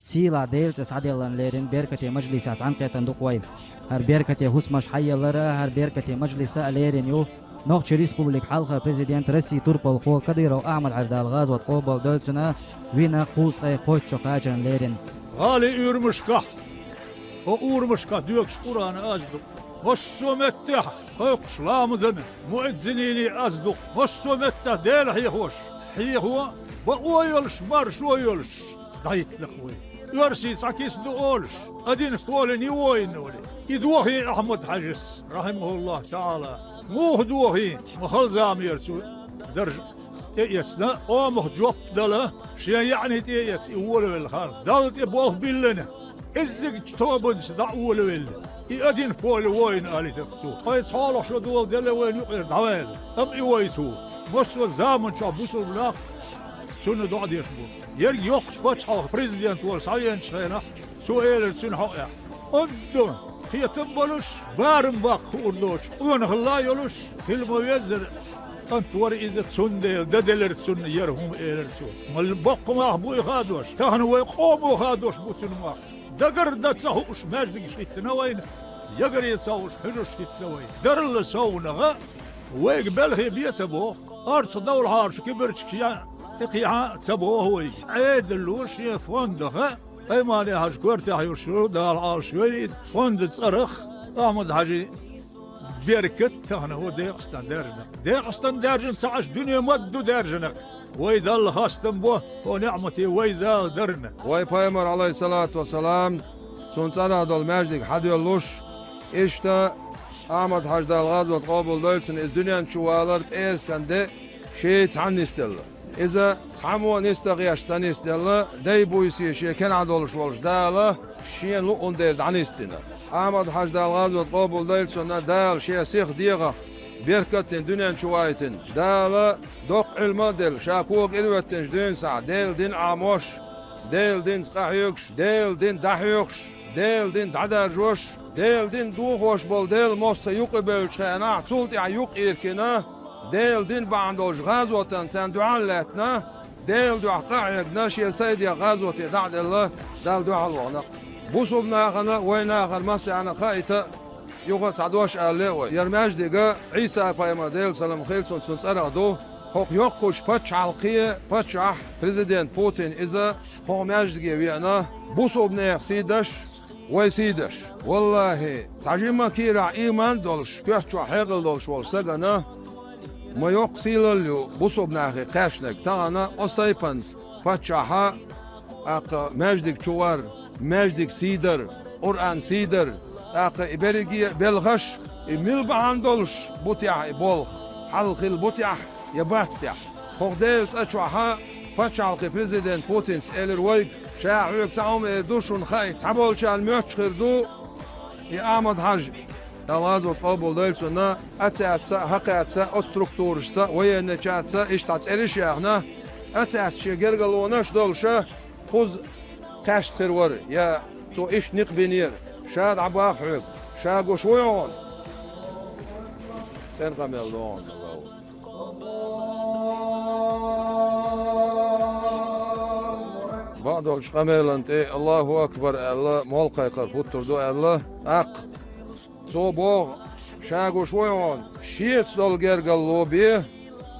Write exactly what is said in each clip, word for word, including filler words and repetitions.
Сийлахь Делан цӀе схьаделларна леррина беркате мажлисехь цхьаьнакхетам ду-кх вай. ХӀара беркате хӀусамаш хьаеллара, хӀара беркате мажлиса а леррина ю Нохчийн Республикан хьалхара президент, Россин турпалхо Кадыров Ахьмад-Хьаьжа, Дала гӀазот къобалдойла цуьнан, вина кхузткъе кхойтта шо кхачарна леррина. ГӀалин урамашкахь, хӀокху урамашкахь доьгуш Къуръан аз ду. Массо а меттехь кхойкхуш ламазан муэззинийн аз ду. Массо а меттехь Дела хьехош, хьехо, бакъо йолуш, маршо йолуш дӀахӀиттина вай. Оьрсийн цхьа киса ду олуш, один в поле не воин олий. И дохий Ахьмад-Хьаьжас, рахьимахуллахӀу таӀала. Муха дохий, ма хала заманера цо дарж тӀеэцна, къомах жоп дала, шен яьӀни тӀеэцна и волавелла ханна, Далла тӀе болх биллина, кӀеззигчу тобанца дӀа а волавелла, и один в поле воин алийтира цо. Тхайн цхьалха шо дола делла вайна юкъера дӀаваьлла, амма и вайца ву. Массо а заманчохь бусулба нах цунна доӀа деш бу. Ерриг йоккхачу пачхьалкхан президент волуш схьавеанчу хенахь, цо элира цуьнан хьокъехь: «Ондо, кхетам а болуш, барам баккха хуур доцуш, къонахалла а йолуш, хила ма-веззара кӀант вара иза, цундела дан делира цунна яра хӀума», — элира цо. Ма боккха мах бу и хадош, тахана вай къомо хадош бу цуьнан мах. Дагар дан ца хууш маьждигаш хӀиттина вайна, ягаре ца хууш хьуьжарш хӀиттина вайна. Дарла совнаха вайга белхи бен ца боху, орцах довлахьара кибарчигаш ян тӀекхехьа а ца боху вайга. Ӏедало шен фондаха Аймани-Хьаьжин коьртехь йолуш йолу, Дала Ӏалашйойла иза, фондан цӀарах Ахьмад-Хьаьжин беркат тахана хӀокху Декъастан даьржина. Декъастан даьржина ца Ӏаш, дуьне ма-дду даьржина. Вай Далла хастам бо хӀокху неӀмате вай Дала дарна. Вай пайхамар, Ӏалайхиссалату вассалам, цуьнан цӀарах долу маьждиг хьадоьллуш, иштта Ахьмад-Хьаьжа, Дала гӀазот къобалдойла цуьнан, иза дуьнен чу валар пӀераскан де шен цхьанна нисделла. Иза цхьаммо а нисдан гӀерташ ца нисделла, дай-буьйса шен кенахь долуш волчу Дала шена луъун дерг дӀанисдина. Ахьмад-Хьаьжа, Дала гӀазот къобалдойла цуьнан, Дала шен сиха дегӀах беркат а дина, дуьнен чу вайтина. Дала доккха Ӏилма а делла, ша кога ирхӀиттинчу дуьйна схьа Делан дин Ӏамош, Делан динца къахьоьгуш, Делан дин дӀахьоьхуш, Делан дин дӀадаржош, Делан дин дохош болу Делан мостагӀа юкъа бевллачу хенахь, цул тӀаьхьа юкъ иркина, Делан дин бахьана долчу гӀазотан царна дуьхьал а лаьттина, Делан дуьхьа къа а хьегна, шен сайдех гӀазоте дӀа а делла, Далла дуьхьал вахана. Бусулба нахана, вай нахана массарна а хаийта, юха а цхьа дош ала лаьа вай. ХӀара маьждиг Ӏийса-пайхамар, Делан салам хила цунна, цуьнан цӀарах ду. ХӀокху йоккхачу пачхьалкхе паччахь, президент Путин иза хӀокху маьждиге веана, бусулба нехан сий деш, вай сий деш. ВаллахӀи, цхьа жимма кийрахь ийман а долуш, коьрта чохь хьекъал долуш волу стагана ма йоккха сийлалла ю бусулба нахе кхаьчнарг. Тахана оцу тайпана паччахьа, тӀаккха маьждиг чу вар, маьждиг сий дар, Къуръан сий дар, тӀаккха и берриге а белхаш, и мила бахьана долуш бу техьа и болх, хьал хилла бу техьа я бац техьа. ХӀокху Делан цӀа чохьа пачхьалкхе президент Путинс элира вайга, ша хьоьга цхьа хӀума эр ду, шуна хаийта, цхьаболчарна моьттуш хир ду и Ахьмад-Хьаьжа, Дала гӀазот къобалдойла цуьнан, ацаьрца а, хӀокхаьрца а, оцу структурашца а, военныйчаьрца а, иштта цхьа цӀераш а яьхна, ацаьрца шен гергарлонаш а долуша, кхуза кхаьчна хир вара, я цо иштта никъ бинера, ша дӀабаха хьоьга, ша гуш вуй хьуна? ЦӀена къамел догӀу хьуна. Бакъдолчу къамелан тӀе «Аллаху акбар» аьлла, молла кхайкхар хӀуттур ду аьлла, тӀаккха цо боху: «Ша гуш вуй хьуна, шеца долу гергарло бе,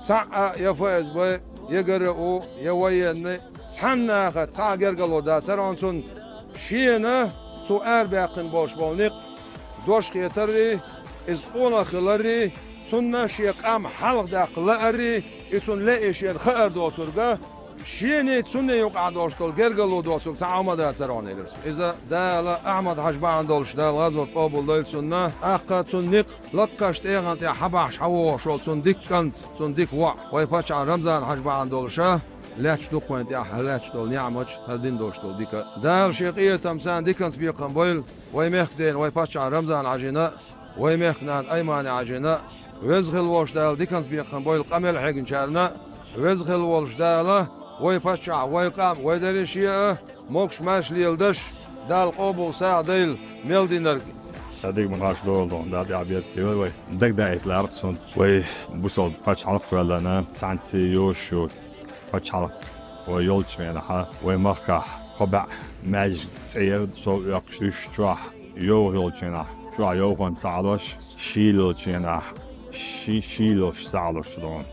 цхьаъ а, я ФСБ, я ГРУ, я военный, цхьана нахаца цхьа а гергарло дацара хьуна цунна, шена цо арабаьккхина болуш болу некъ дош хетаррий, иза къонах хиларрий, цунна шен къам хьалхадаккха лааррий, и цунна лаьий шена хаар доцург а, шений цунний юкъахь долуш долу гергарло доцург цхьа а хӀума дацара хьуна», — элира цо. Иза Дала Ахьмад-Хьаьжа бахьана долуш, Дала гӀазот къобалдойла цуьнан, тӀаккха цуьнан некъ лакхарчу тӀегӀан тӀехь хьабахьаш хьавогӀуш волу цуьнан дика кӀант, цуьнан дика воӀ, вай паччахьан Рамзан-Хьаьжа бахьана долуша, лаьтташ ду-кх вайна тӀехь хӀара лаьтташ долу ниӀматаш, хӀара дина долуш долу дика. Дала шен къинхетамца, диканца бекхам бойла вай мехкан дена, вай паччахьан Рамзан-Хьаьжина, вай мехкан нана Аймани-Хьаьжина, Веза хила волуш Дала диканца бекхам бойла къамел хьегначарна, Веза хила волуш Дала вай паччахь, вай къам, вай дерриш а могуш-маьрша леладеш, Дала къобал сагӀа дойла мел динарг. Ша дика ма-гӀаш долу доху, Дала тӀаьхьа беркате вай. Дагадаийта лаьара цунна, вай бусалба пачхьалкх а кхоьллина, цхьаьнцций йош ю пачхьалкх вай йолчу хенахьа, вай махкахь кхо бӀаь маьждиг цӀе яр, сов оьккхуш уьш чохь йовха йолчу хенахь чохь йовхонца ца Ӏалош, шийла йолчу хенахь ши-, шийла йолуш ца Ӏалош доху.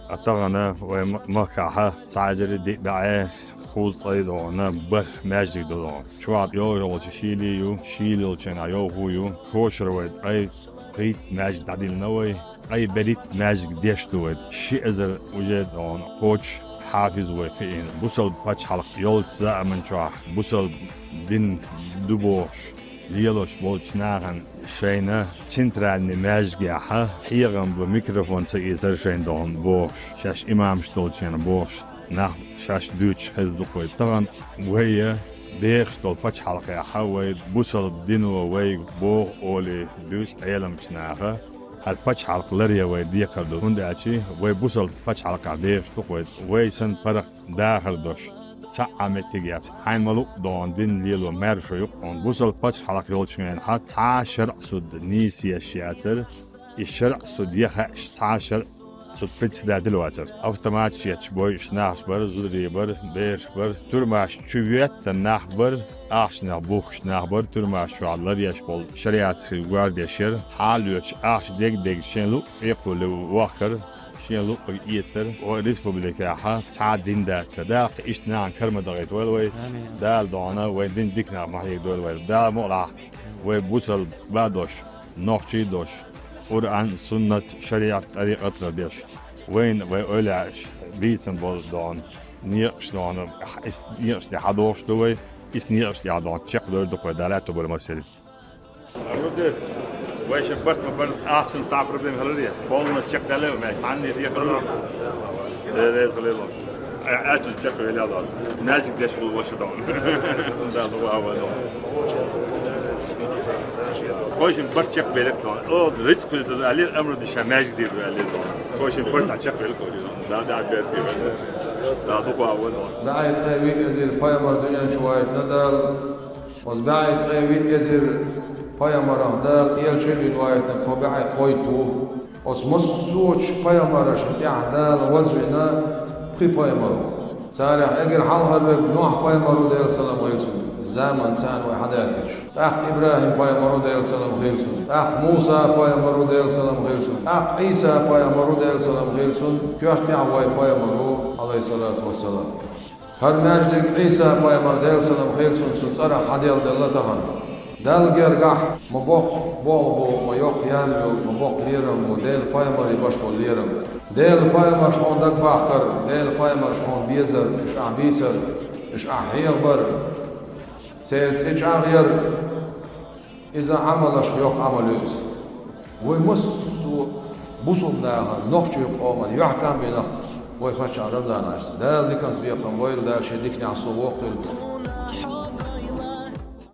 Ткъа тахана вай м-, махкахь цхьа эзар диъ бӀе кхузткъе доху бархӀ маьждиг ду доху. Чохь йовха йолчу шийла ю, шийла йолчу хенахь йовха ю. Кошара вай ткъе пхийтта маьждиг дӀадиллина вай. Ткъе берхӀитта маьждиг деш ду вай. Ши эзар уже доху кхочуш хьафиз вай кхиийна. Бусалба пачхьалкх йолчу заман чохь бусалба дин ду бохуш лелош болчу нахана шайна центральный маьждигехь хьехам бан микрофон ца эцар шайна доху бохуш, шаьш имамаш долчу хенахь бохуш, нах шаьш дуьйцуш хезна ду-кх вай. Тахана вай дехаш долу пачхьалкхехь вай бусалба дино вайга боху олий дуьйцу Ӏеламчу наха, хӀара пачхьалкх ларъян вай декхар ду, хӀунда аьлча вай бусалба пачхьалкхехь дехаш ду-кх вай. Вай санна паргӀат дахар долуш цхьа а меттиг яц. Хьайна ма-луъу доху дин лело маьрша ю-кх хьуна. Бусалба пачхьалкх йолчу хенахь цхьа а шарӀ суд нийса еш яцара. И шарӀ суд ян хаьаш цхьа а шарӀ суд председатель вацара. Автоматаш етташ бойуш нахаш бара, зударий бара, бераш бара. Туьрмаш чу йоьттина нах бара, ахчанах бухкуш нах бара, туьрмаш чохь ларъеш болу шариатский гвардеш яра. Хьала а лоьцуш ахча дерг-дерг шен луъу цӀе кхулле вахкара. Шен луъург эцара. Вай республикехь цхьа а дин дацара. Дала кхин иштта нахана кара ма дахийта вайла вай. Амин. Дала дохана вайн дин дика нах ма хьегадойла вайла. Дала мукъалахь вай бусалба а долуш, нохчий а долуш, Къуръан, суннат, шариат, тӀарикъат а деш, вайна вай ойла еш бийцина болу дохана некъаш дохана, иза некъаш тӀе хьадохуш ду вай, иза некъаш тӀе хьадохана чекхдойр ду-кх вай, Дала аьтто бар массеран. Вай шен барт ма барт, ахчанца цхьа проблема хиларий? Полно чекхдаьлла вай маьждиг, цхьанне дехар ду. Э, реза хилийла. Э, аьтту чекхвелла ду ас. Маьждиг деш ву ваша ду. Да, ду, а, ва, ду. Вай шен барт чекхбелла ду. О, рицкъ хуьлда аьлла, амру диша маьждиг дийр ду аьлла ду. Вай шен барт чекхбелла ду. Да, да, бер, бер. Да, ду, а, ва, ду. БӀе ткъе виъ эзар пайхамар дуьнен чу вайтина Дала. Оцу бӀе ткъе виъ эзар пайхамарах Дала элча а вина вайтина кхо бӀе кхойтта ву. Оцу массочу пайхамарашна тӀехь Дала вазвина пхи пайхамар ву. Царах эггара хьалхара верг Нохь пайхамар ву, Делан салам хуьлда цунна, заман царна вай хьадаьхкича. ТӀаккха ИбрахӀим пайхамар ву, Делан салам хуьлда цунна. ТӀаккха Муса пайхамар ву, Делан салам хуьлда цунна. ТӀаккха Ӏийса пайхамар ву, Делан салам хуьлда цунна. Коьртехь вай пайхамар ву, Ӏалайхиссалату вассалам. ХӀара маьждиг Ӏийса пайхамар, Делан салам хуьлда цунна, цуьнан цӀарах хьаделладелла тахана. Далла гергахь ма боккха болх бу, ма йоккха ял ю, ма боккха лерам бу, Делан пайхамаре беш болу лерам. Делан пайхамарш хьуна дагабахкар, Делан пайхамарш хьуна безар, уьш ахь бийцар, уьш ахь хьехабар, церан цӀе чӀагӀъяр. Иза Ӏамалаш йоккха Ӏамал ю иза. Вай массо а бусулба нахана, нохчийн къоман юьхькӀам бина вай паччахьан Рамзанашца. Дала диканца бекхам бойла, Дала шен диканехь со воккхийла.